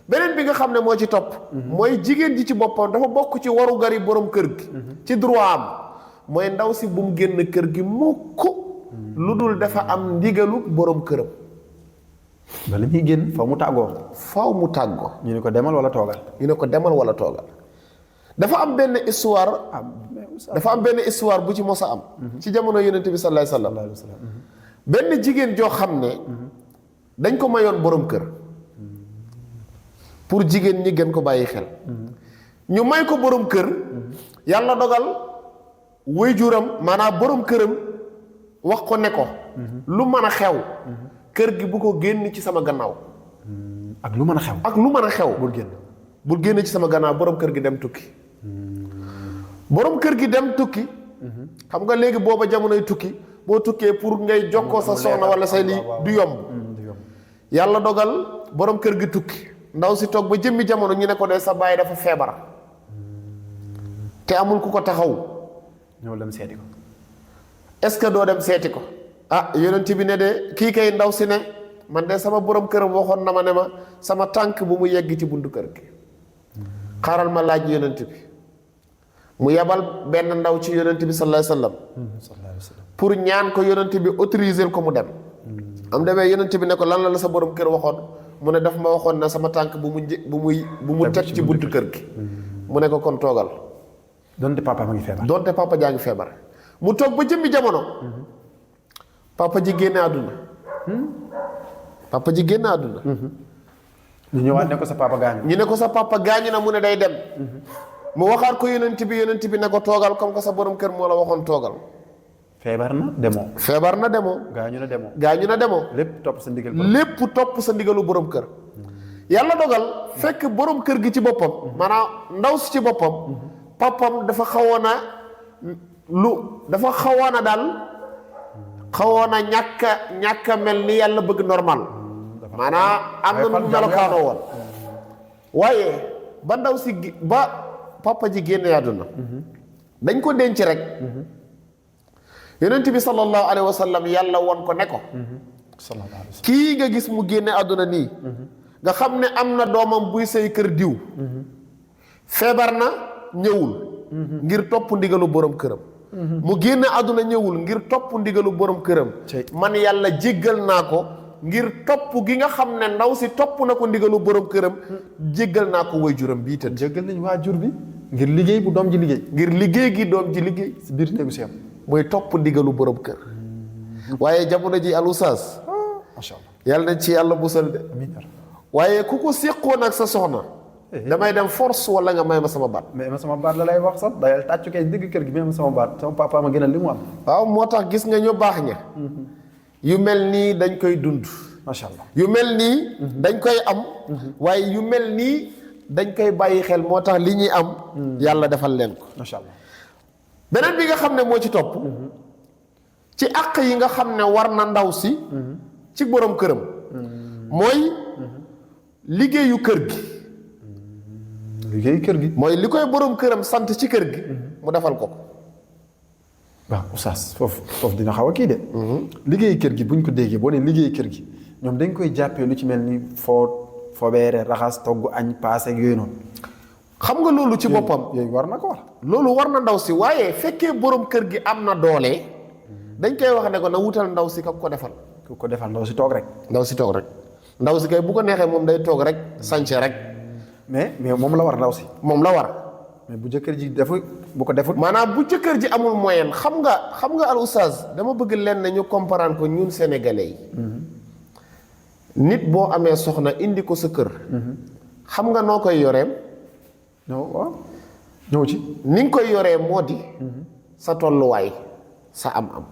beneen bi nga xam ne moo ci topp mooy jigéen ji ci boppam dafa bokk ci waru gari borom kër gi ci droit am mooy ndaw si bu mu génn kër gi mukk lu dul dafa am ndigalu borom këram bala muy génn faw mu tàggoo ñu ne ko demal wala toogal dafa am benn histoire bu ci mos a am ci jamono yonent bi sallallahu alayhi wasallam benn jigéen joo xam ne dañ ko mayoon borom kër pour jigéen ñi gën ko bàyyi xel ñu may ko borom kër yàlla dogal waajuram maanaam borom këram wax ko ne ko lu mën a xew kër gi bu ko génn ci sama gannaaw ak lu mën a xew bul génn ci sama gannaaw borom kër gi dem tukki borom kër gi dem tukki xam nga léegi booba jamonoy tukki boo tukkee pour ngay jokkoo sa soxna wala say lii du yomb yàlla dogal borom kër gi tukki ndaw si toog ba jëmmi jamono ñu ne ko de sa baay dafa feebar te amul ku ko taxaw ñëw dem seeti ko est-ce que doo dem seeti ko yonent bi ne de kii kay ndaw si ne man de sama borom këram waxoon na ma ne ma sama tànk bu mu yegg ci buntu kër gi xaaral ma laaj yonent bi mu yebal benn ndaw ci yonent bi sallallahu alayhi wasallam pour ñaan ko yonent bi autoriser ko mu dem am demee yonent bi ne ko lan la sa borom kër waxoon mu ne daf ma waxoon na sama tànk bu mu teg ci buntu kër gi mu ne ko kon toogal donte papa jaa ngi feebar mu toog ba jëmmi jamono papa ji génne àdduna ñu ñëwaat ne ko sa papa gaañu ñu ne ko sa papa gaañu na mu ne day dem mu waxaat ko yonent bi ne ko toogal comme que sa borom kër moo la waxoon toogal feebar na demoo gaañu na demoo lépp topp sa ndigalu borom kër yàlla dogal fekk borom kër gi ci boppam maanaam ndaw si ci boppam papam dafa xawoon a daal xawoon a ñàkk a mel ni yàlla bëgg normal maanaam am na nu melokaanoo woon waaye ba ndaw si ba papa ji génne àdduna dañ ko denc rek yonent bi sallallahu alayhi wa sallam yàlla won ko ne ko kii nga gis mu génne àdduna nii nga xam ne am na doomam buy say kër diw feebar na ñëwul ngir topp ndigalu borom këram mu génne àdduna ñëwul ngir topp ndigalu borom këram man yàlla jéggal naa ko ngir topp gi nga xam ne ndaw si topp na ko ndigalu borom këram jéggal naa ko waajuram bii tëdd jéggal nañ waajur bi ngir liggéey bu doom ji liggéey ngir liggéey gi doom ji liggéey si biir néegu si am mooy topp ndigalu borom kër waaye jamono ji alusaas macha Allah yàlla nañ ci yàlla musal de waaye ku ko séqoon ak sa soxna damay dem force wala nga may ma sama baat mais ma sama baat la lay wax sax day tàccu kay digg kër gi mais ma sama baat sama papa ma gënal li mu am waaw moo tax gis nga ñu baax ña yu mel nii dañ koy dund macha Allah yu mel nii dañ koy am waaye yu mel nii dañ koy bàyyi xel moo tax li ñuy am yàlla defal leen ko macha Allah beneen bi nga xam ne moo ci topp ci àq yi nga xam ne war na ndaw si ci borom këram mooy liggéeyu kër gi mooy li koy borom këram sant ci kër gi mu defal ko. waaw oustaz foofu dina xaw a kii de. liggéey kër gi buñ ko déggee boo nee liggéey kër gi ñoom dañ koy jàppee lu ci mel ni fobeere raxas togg añ paase ak yooyu noonu. xam nga loolu ci boppam. yooyu war na ko war. loolu war na ndaw si waaye fekkee borom kër gi am na doole dañ koy wax ne ko na wutal ndaw si ko defal. ku ko defal ndaw si toog rek. ndaw si toog rek ndaw si kay bu ko neexee moom day toog rek sànce rek. mais moom la war ndaw si. moom la war. mais bu jëkkër ji defu bu ko defut. maanaam bu jëkkër ji amul moyen xam nga al oustaz dama bëgg leen ne ñu comprendre ko ñun sénégalais yi. nit boo amee soxna indi ko sa kër. xam nga noo koy yoreem. non waaw ñëw ci. ni nga koy yoree moo di. sa tolluwaay sa am-am.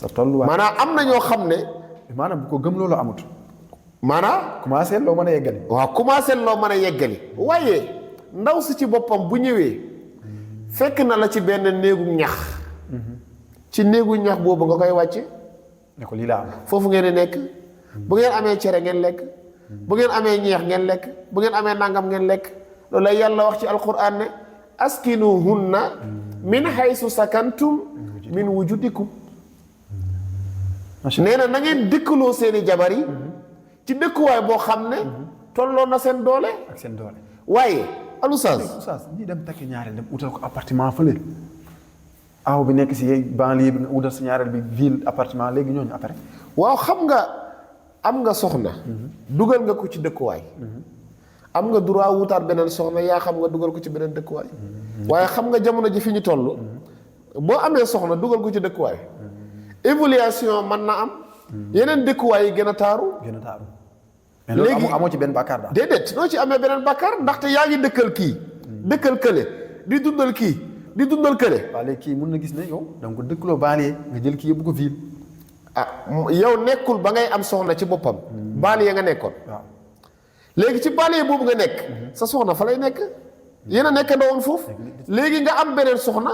sa tolluwaay maanaam am na ñoo xam ne. maanaam bu ko gëm loolu amut. maanaam. commencé loo mën a yeggali. waaw commencé loo mën a yeggali. waaye ndaw si ci boppam bu ñëwee fekk na la ci benn néegu ñax. ci néegu ñax boobu nga koy wàcce. ne ko lii laa am. foofu ngeen di nekk. bu ngeen amee cere ngeen lekk. bu ngeen amee ñeex ngeen lekk. bu ngeen amee nangam ngeen lekk. loolu la yàlla wax ci alquran ne askinuhunna min haysu sakantum min wujudikum. nee na na ngeen dëkkaloo seeni jabar yi ci dëkkuwaay boo xam ne tolloo na seen doole. ak seen doole. waaye alustaas ñi dem takk ñaareel dem utal ko appartement fële. aw bi nekk si banlieue bi nga utal sa ñaareel bi ville appartement léegi ñooñu après. waaw xam nga am nga soxna. dugal nga ko ci dëkkuwaay. am nga droit wutaat beneen soxna yaa xam nga dugal ko ci beneen dëkkuwaay. waaye xam nga jamono ji fi ñu toll. boo amee soxna dugal ko ci dëkkuwaay. évaluation mën na am. yeneen dëkkuwaay yi gën a taaru. mais loolu amoo ci benn bàkkaar daal. déedéet noo ci amee beneen bàkkaar ndaxte yaa ngi dëkkal kii. dëkkal kële di dundal kii di dundal kële. waaw léegi kii mun na gis ne yow da nga ko dëkkaloo banlieue nga jël kii yóbbu ko ville. yow nekkul ba ngay am soxna ci boppam. banlieue nga nekkoon. waaw léegi ci banlieue boobu nga nekk. sa soxna fa lay nekk. yéen a nekk ndawoon foofu. léegi nga am beneen soxna.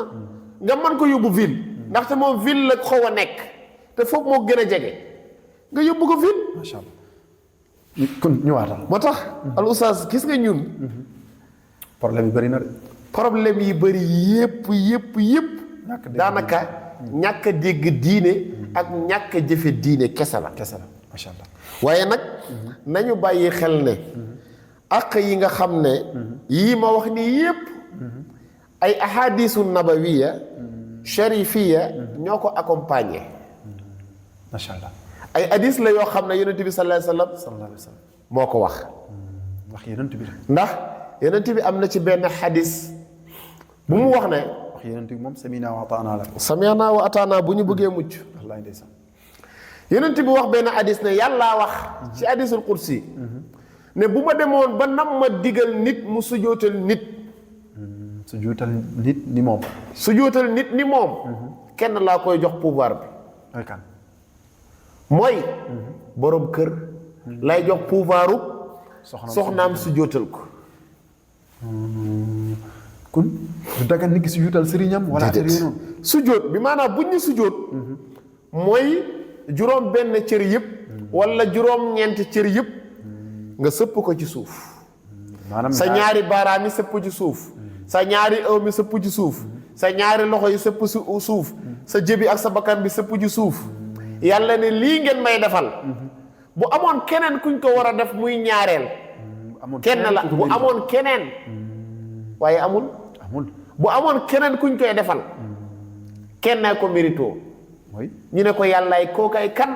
nga mën ko yóbbu ville. ndaxte moom ville la xaw a nekk. te foofu moo gën a jege. nga yóbbu ko ville. macha allah. kon ñëwaatal. moo tax al oustaz gis nga ñun. problème yi bëri na de. problème yi bëri yépp daanaka ñàkk a dégg diine ak ñàkk a jëfe diine kese la macha allah. waaye nag nañu bàyyi xel ne àq yi nga xam ne yii ma wax nii yépp ay ahadisu nabawiya sharifiya ñoo ko accompagner. macha allah. ay hadis la yoo xam ne yonent bi sallallahu alayhi wa sallam moo ko wax. wax yonent bi la. ndax yonent bi am na ci benn hadis bu mu wax ne. wax yonent bi moom samina wa ataana la. samina wa ataana bu ñu bëggee mucc. wallaahi ndeysaan. yonent bi wax benn hadis ne yàllaa wax. ci hadisul qudsi ne bu ma demoon ba nam ma digal nit mu sujootal nit. sujootal nit ni moom. sujootal nit ni moom. kenn laa koy jox pouvoir bi. mooy kan. mooy borom kër lay jox pouvoiru soxnaam su jootal ko. kon du dagan nit ki su jootal sëriñam wala affaire yooyu noonu. sujoot bi maanaam buñ ñu sujoot mooy juróom benn cër yëpp wala juróom ñeenti cër yëpp nga sëpp ko ci suuf. maanaam sa ñaari baaraam yi sëpp ci suuf. sa ñaari ëw mi sëpp ci suuf. sa ñaari loxo yi sëpp ci suuf. sa jëbi ak sa bakkan bi sëpp ci suuf. yàlla ne lii ngeen may defal bu amoon keneen kuñ ko war a def muy ñaareel kenn la bu amoon keneen waaye amul bu amoon keneen kuñ koy defal kenn ko mérito ñu ne ko yàllaay kookay kan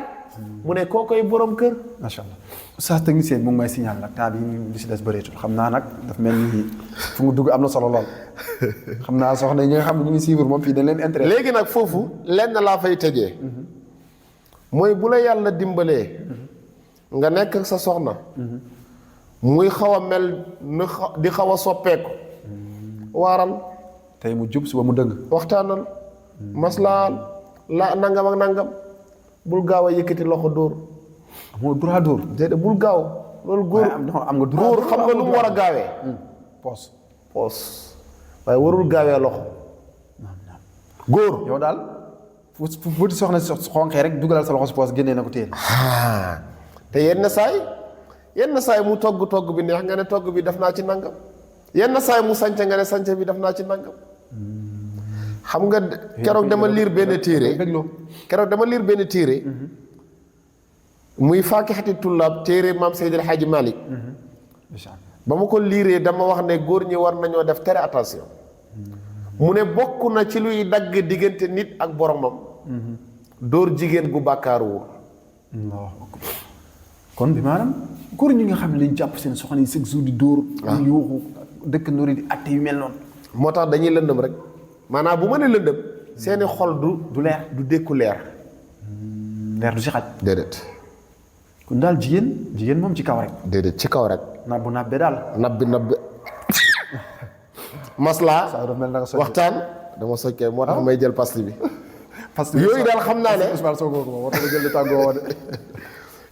mu ne kookoy borom kër. macha allah oustaz technicien bi mu ngi may signal nag temps bi li si des bëreetul xam naa nag daf mel ni fu mu dugg am na solo lool xam naa soxna ñi nga xam ne ñu ngi suivre moom fii dañ leen intérêt. léegi nag foofu lenn laa fay tëjee mooy bu la yàlla dimbalee nga nekk ak sa soxna muy xaw a mel di xaw a soppeeku waaral tey mu jub suba mu dëng waxtaanal maslaal la nangam ak nangam bul gaaw a yëkkati loxo dóor. amoo droit dóor. déedéet bul gaaw loolu góor am nga droit góor xam nga lu mu war a gaawee. poos waaye warul gaawee loxo. góor yow daal fu di soxna si xonqee rek dugalal sa loxo si poos génnee na ko téye. te yenn saay mu togg bi neex nga ne togg bi def naa ci nangam yenn saay mu sànce nga ne sànce bi def naa ci nangam. xam nga keroog dama liir benn téere muy faakihati tullaab téere maam Seydi El Hadji Malick ba ma ko liiree dama wax ne góor ñi war nañoo def très attention mu ne bokk na ci luy dagg diggante nit ak boromam dóor jigéen gu bàkkaaruwul. kon bi maanaam góor ñi nga xam ne dañ jàpp seen soxna yi chaque jour di dóor di yuuxu dëkk ndoori di atte yu mel noonu moo tax dañuy lëndëm rek maanaam bu ma ne lëndëm seeni xol du leer du dékku leer du si xaj déedéet kon daal jigéen moom ci kaw rek déedéet ci kaw rek nabbu nabbe daal nabbi maslaa waxtaan dama soccee moo tax may jël pasti bi yooyu daal xam naa ne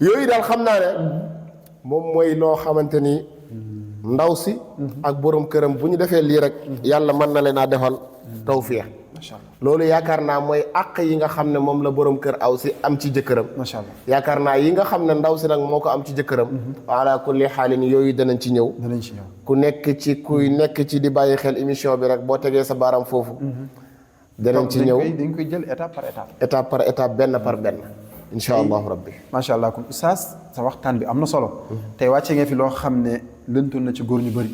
yooyu daal xam naa ne moom mooy loo xamante ni ndaw si ak borom këram bu ñu defee lii rek yàlla mën na leen a defal tawfiix loolu yaakaar naa mooy àq yi nga xam ne moom la borom kër aw si am ci jëkkëram macha allah yaakaar naa yi nga xam ne ndaw si nag moo ko am ci jëkkëram ala kulli xaalin yooyu danañ ci ñëw ku nekk ci di bàyyi xel émission bi rek boo tegee sa baaram foofu danañ ci ñëw dañ koy jël étape par étape benn par benn incha allahu rabbi macha allah kon oustaz sa waxtaan bi am na solo tey wàcce nga fi loo xam ne lëntoon na ci góor ñu bëri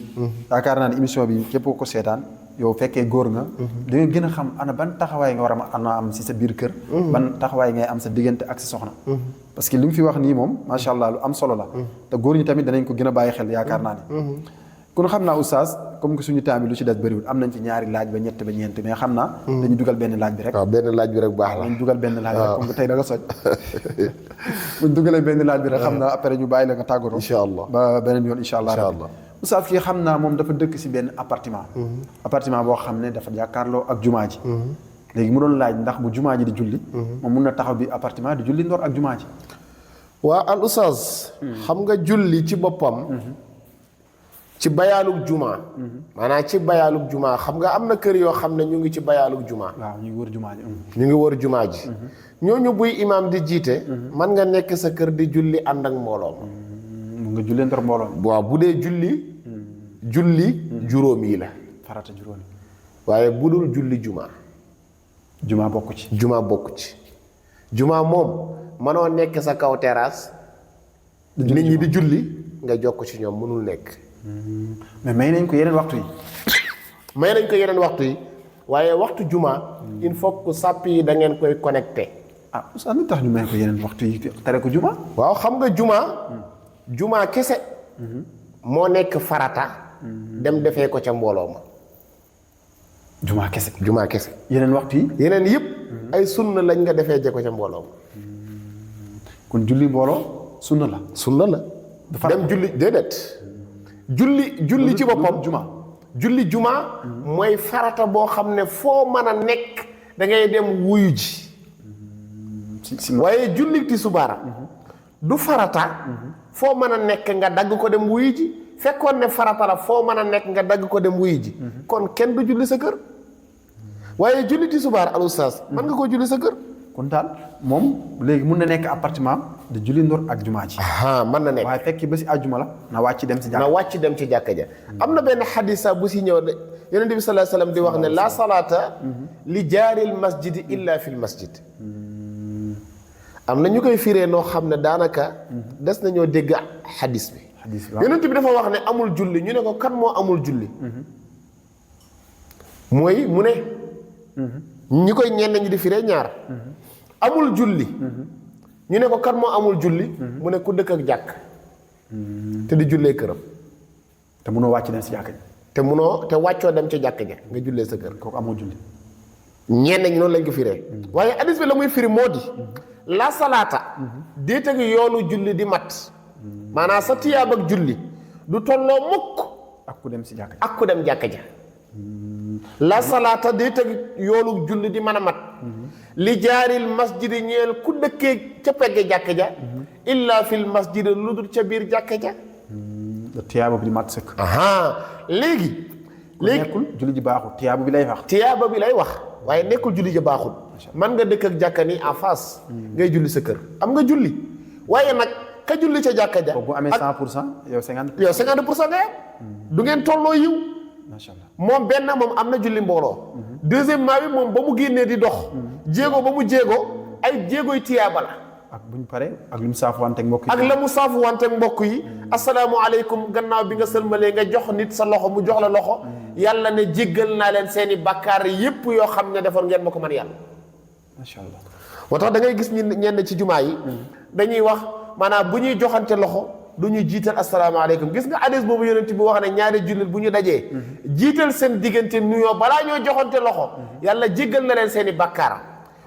yaakaar naa ne émission bi képp ko seetaan yow fekkee góor nga da nga gën a xam ana ban taxawaay nga war a am si sa biir kër ban taxawaay ngay am sa diggante ak sa soxna parce que li mu fi wax nii moom macha allah lu am solo la te góor ñi tamit danañ ko gën a bàyyi xel yaakaar naa ne kon xam naa oustaz comme que suñu temps bi lu ci des bëriwul am nañ ci ñaari laaj ba ñett ba ñeent mais xam naa dañu dugal benn laaj bi rek waaw benn laaj bi rek baax la dañu dugal benn laaj bi rek comme que tey da nga soj buñ dugalee benn laaj bi rek xam naa après ñu bàyyi la nga tàggatoo incha allah ba beneen yoon incha allah oustaz kii xam naa moom dafa dëkk si benn appartement boo xam ne dafa jàkkaarloo ak jumaa ji léegi mu doon laaj ndax bu jumaa ji di julli moom mun na taxaw bi appartement di julli ndoor ak jumaa ji waa al oustaz xam nga julli ci boppam ci bayaalug jumaa maanaam ci bayaalug jumaa xam nga am na kër yoo xam ne ñu ngi ci bayaalug jumaa waaw ñu ngi wër jumaa ji ñu ngi wër jumaa ji ñooñu buy imaam di jiite man nga nekk sa kër di julli ànd ak mbooloo ma nga jullee ndor mbooloo waaw bu dee julli juróom yi la farata juróom waaye bu dul julli jumaa bokk ci jumaa moom manoo nekk sa kaw terrasse nit ñi di julli nga jokk ci ñoom mënul nekk mais may nañ ko yeneen waxtu yi waaye waxtu jumaa il faut que sàpp yi da ngeen koy connecté oustaz lu tax ñu may ko yeneen waxtu yi tere ko jumaa waaw xam nga jumaa kese moo nekk farata dem defee ko ca mbooloo ma jumaa kese yeneen waxtu yi yeneen yëpp ay sunna lañ nga defee je ko ca mbooloo ma kon julli mbooloo sunna la dem julli déedéet julli ci boppam julli jumaa mooy farata boo xam ne foo mën a nekk da ngay dem wuyu ji waaye julli tisbaar du farata foo mën a nekk nga dagg ko dem wuyu ji fekkoon ne farata la foo mën a nekk nga dagg ko dem wuyu ji kon kenn du julli sa kër waaye julli tisbaar al oustaz mën nga koo julli sa kër kon daal moom léegi mun na nekk appartement di julli ndoor ak jumaa ji mën na nekk waaye fekki ba si àjjuma la na wàcc dem ci jàkka ja am na benn xadisa bu si ñëw de yonent bi sallallahu alayhi wasallam di wax ne la salaata li jaaril masjidi illa fil masjid am na ñu koy firee noo xam ne daanaka des nañoo dégg xadis bi yonent bi dafa wax ne amul julli ñu ne ko kan moo amul julli mooy mu ne ñi koy ñenn ñi di firee ñaar amul julli ñu ne ko kan moo amul julli mu ne ku dëkk ak jàkk te di jullee këram te munoo wàcc dem si jàkk ji te wàccoo dem ca jàkk ja nga jullee sa kër kooku amoo julli ñenn ñi noonu lañ ko firee waaye hadis bi la muy firi moo di la salaata déet ak yoonu julli di mat maanaam sa tiyaab ak julli du tolloo mukk ak ku dem si jàkk ak ku dem jàkk ja la salaata déet ak yoonu julli di mën a mat li jaaril masjidi ñeel ku dëkkee ca pegg jàkk ja illa fil masjidi lu dul ca biir jàkk ja tiyaaba bi di mat sëkk léegi nekkul julli ji baaxul tiyaaba bi lay wax waaye nekkul julli ji baaxul man nga dëkk ak jàkka ni en face ngay julli sa kër am nga julli waaye nag ka julli ca jàkka ja bu amee 100% yow 50% ngay am du ngeen tolloo yiw macha allah moom benn moom am na julli mbooloo. deuxièmement bi moom ba mu génnee di dox. jéego ba mu jéego ay jéegoy tiyaaba la. ak bu ñu paree ak lu mu saafuwanteeg mbokk yi. ak la mu saafuwanteeg mbokk yi. asalaamualeykum gannaaw bi nga sëlmalee nga jox nit sa loxo mu jox la loxo. yàlla ne jéggal naa leen seeni bakkaar yépp yoo xam ne defoon ngeen ma ko man yàlla. macha allah moo tax da ngay gis ñenn ci jumaa yi. dañuy wax maanaam bu ñuy joxante loxo du ñu jiital asalaamaaleykum gis nga hadis boobu yonent bi wax ne ñaari jullit bu ñu dajee. jiital seen diggante nuyoo balaa ñoo joxante loxo. yàlla jéggal na leen seeni bakkaar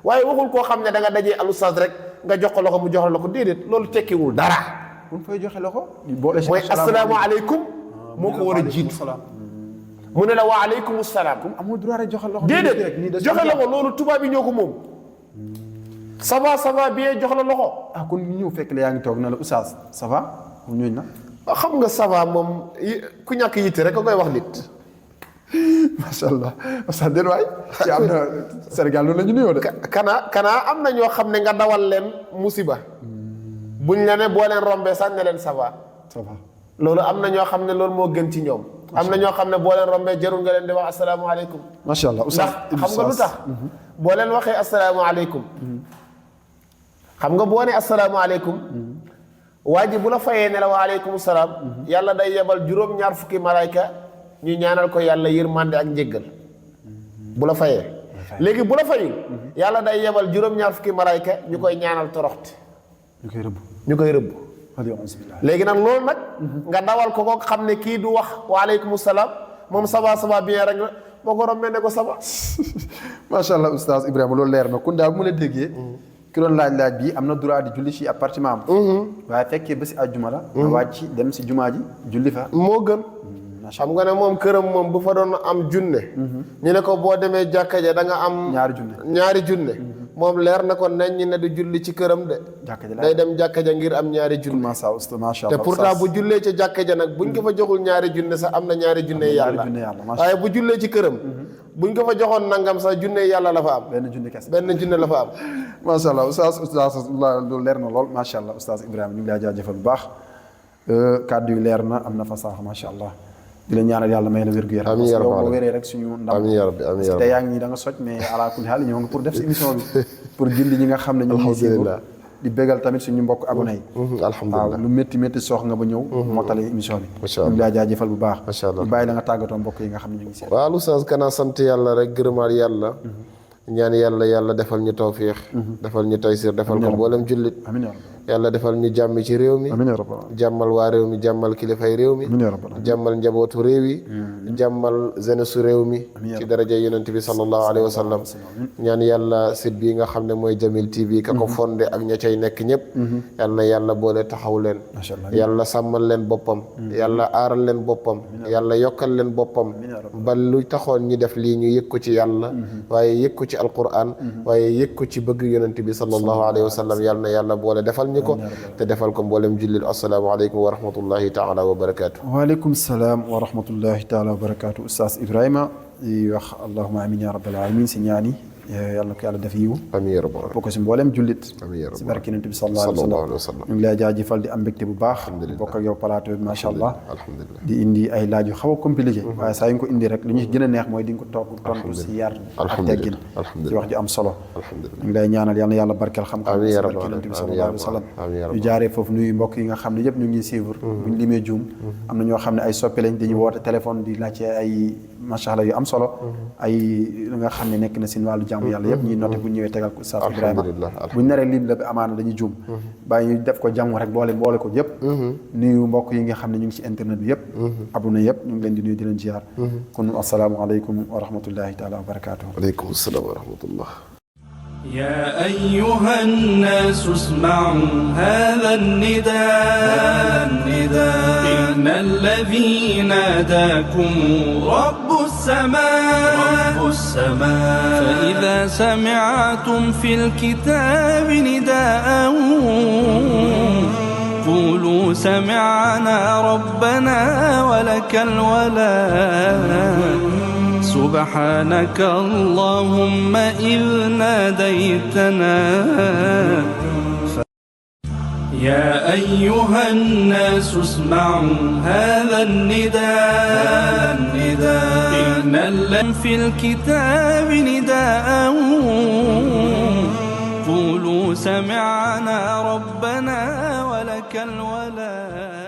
waaye waxul koo xam ne da nga dajee al ustaas rek nga jox ko loxo mu jox la loxo déedéet loolu tekkiwul dara. bu ñu fay joxe loxo. mooy asalaamaaleykum moo ko war a jiitu. mu ne la wa aleykum salaam. amul droit rek joxe loxo. déedéet joxe loxo loolu tubaab yi ñoo ko moom. ça va bien jox la loxo. kon ñu ñëw fekk la yaa ngi toog na la oustaz ça va ñooñu na. xam nga ça va moom ku ñàkk yitte rek a koy wax nit. macha allah oustaz del waay. ci am na Sénégal loolu la ñu nuyoo de. kanaa am na ñoo xam ne nga dawal leen musiba. buñ la ne boo leen rombee sax ne leen ça va. loolu am na ñoo xam ne loolu moo gën ci ñoom. am na ñoo xam ne boo leen rombee jarul nga leen di wax asalaamaaleykum. macha allah oustaz ndax xam nga lu tax. boo leen waxee asalaamaaleykum. xam nga boo ne asalaamaaleykum. waa ji bu la fayee ne la wa aleykum salaam. yàlla day yebal juróom-ñaar fukki malayka ñu ñaanal ko yàlla yërmande ak njéggal. bu la fayee. léegi bu la fayul. yàlla day yebal juróom-ñaar fukki malayka ñu koy ñaanal toroxte. ñu koy rëbb. léegi nag loolu nag. nga dawal ko ko xam ne kii du wax wa aleykum salaam moom ça va bien rek la boo ko rombee ne ko ça va. macha allah oustaz Ibrahima loolu leer na kon daal bu ma la déggee. ki doon laaj bi am na droit di julli ci appartement am. waaye fekkee ba si àjjuma la. nga wàcc dem si jumaa ji julli fa. moo gën. xam nga ne moom këram moom bu fa doon am junne. ñu ne ko boo demee jàkka ja da nga am. ñaari junne. moom leer na ko nañ ñi ne du julli ci këram de. day dem jàkka ja ngir am ñaari junne. macha allah te pourtant bu jullee ca jàkka ja nag buñ ko fa joxul ñaari junne sax am na ñaari junne yàlla. waaye bu jullee ci këram. buñ ko fa joxoon nangam sax junne yàlla la fa am. benn junne kese benn junne la fa am. macha allah oustaz loolu leer na lool macha allah oustaz Ibrahima ñu ngi lay jaajëfal bu baax kàddu yu leer na am na fasaax macha allah di la ñaanal yàlla may la wér-gu-yaram. amiin yaa rabbal boo wéree rek suñu ndam. amiin yaa rabbi amiin yaa rabbi te yaa ngi nii da nga soj mais ala kulli haal ñoo ngi pour def si émission bi pour gindi ñi nga xam ne ñu ngi siiw di bégal tamit suñu mbokk abonné yi. alhamdulilah waaw lu métti soox nga ba ñëw. moo tale émission bi. macha allah ñu ngi lay jaajëfal bu baax. macha allah di bàyyi la nga tàggatoo mbokk yi nga xam ne ñu ngi seet. waaw oustaz kanaa sant yàlla rek gërëmaat yàlla. ñaan yàlla defal ñu tawfiix. defal ñu taysir defal ko mboolem jullit. amiin yàlla defal ñu jàmm ci réew mi. amiin yaa rabbal jàmmal waa réew mi jàmmal kilifay réew mi. amiin yaa rabbal jàmmal njabootu réew yi. jàmmal jeunesse réew mi. ci daraja yonent bi sallallahu alayhi wa sallam. ñaan yàlla site bii nga xam ne mooy Jamil TV ka ko fondé ak ña cay nekk ñëpp. yal na yàlla boole taxaw leen. yàlla sàmmal leen boppam. yàlla aaral leen boppam. yàlla yokkal leen boppam. ba lu taxoon ñi def lii ñu yëg ko ci yàlla. waaye yëg ko ci alquran. waaye yëg ko ci bëgg yonent bi sallallahu alayhi wa sallam yal na yàlla boole defal ñu ko te defal ko mboolem jullit assalaamu aleykum wa rahmatullahi taala wa barakaatu. waaleykum salaam wa rahmatullahi taala wa barakaatu oustaz Ibrahima di wax allahuma amin ya rabbal alamin si ñaani yàlla ko yàlla def yiw amiin yaa rabbal bokk si mboolem jullit amiin yaa rabbal si barke Yonent bi sallallahu alayhi wa sallam ñu ngi lay jaajëfal di am mbégte bu baax bokk ak yow plateau bi macha allah alhamdulilah di indi ay laaj yu xaw a compliqué waaye saa yu nga ko indi rek li ñu gën a neex mooy di nga ko toog tontu si yar ak teggin ci wax ju am solo ñu ngi lay ñaanal yal na yàlla barkeel xam-xam si barke Yonent bi sallallahu alayhi wa sallam ñu jaaree foofu nuyu mbokk yi nga xam ne yëpp ñu ngi suivre buñ limee juum am na ñoo xam ne ay soppe lañ dañuy woote téléphone di laajte ay macha allah yu am solo ay li nga xam ne nekk na seen wàllu jàmm yàlla yëpp ñuy noté bu ñëwee tegal ko Oustaz Ibrahima buñ naree lim la bi amaana dañuy juum bàyyi ñu def ko jàmm rek boole ko yëpp nuyu mbokk yi nga xam ne ñu ngi ci internet bi yëpp abonné yëpp ñu ngi leen di nuyu di leen ziar kon assalaamu aleykum wa rahmatullahi taala wa barakatuh aleykum salaam wa rahmatullah يا أيها الناس اسمعوا هذا النداء إن الذي ناداكم رب السماء فإذا سمعتم في الكتاب نداء قولوا سمعنا ربنا ولك الولاء سبحانك اللهم إذ ناديتنا يا أيها الناس اسمعوا هذا النداء إن اللم في الكتاب نداء قولوا سمعنا ربنا ولك الولاء.